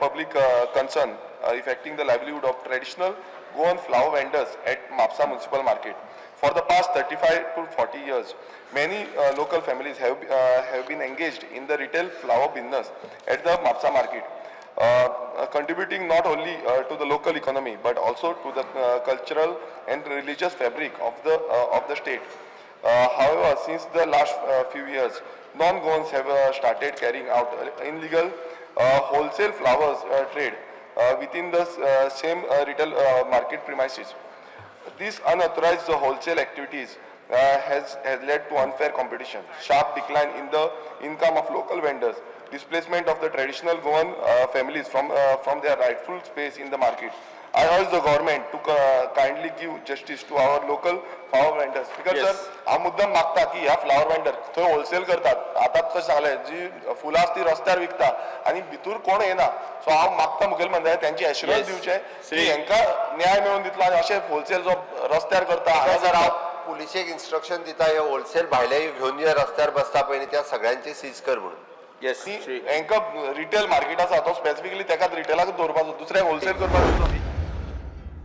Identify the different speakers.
Speaker 1: public concern affecting the livelihood of traditional Goan flower vendors at Mapsa Municipal Market. For the past 35 to 40 years, many local families have been engaged in the retail flower business at the Mapsa market, contributing not only to the local economy but also to the cultural and religious fabric of the state. However, since the last few years, non-Goans have started carrying out illegal wholesale flowers trade within the same retail market premises. This unauthorized wholesale activities has led to unfair competition, sharp decline in the income of local vendors, displacement of the traditional Goan families from their rightful space in the market. I urge the government to kindly give justice to our local flower vendors. Because sir, हांव मुद्दम मागता की ह्या flower vendor थंय wholesale करतात. आतां कशें सांगलें, जी फुलां आसा ती रस्त्यार विकता आनी भितूर कोण येना. सो हांव मागता मुखेलमंत्र्याक त्यांची एश्युरन्स दिवचें की हेंकां न्याय मेळोवन दितलो आनी अशें होलसेल जो रस्त्यार करता हांगा
Speaker 2: सर, हांव पुलिशेक इन्स्ट्रक्शन दिता, हे होलसेल भायले घेवन जे रस्त्यार बसता पळय न्ही, त्या सगळ्यांचे सीज कर म्हणून.
Speaker 1: हेंकां रिटेल मार्केट आसा तो स्पेसिफिकली तेकाच रिटेलाक दवरपाचो, दुसऱ्याक होलसेल करपाचो.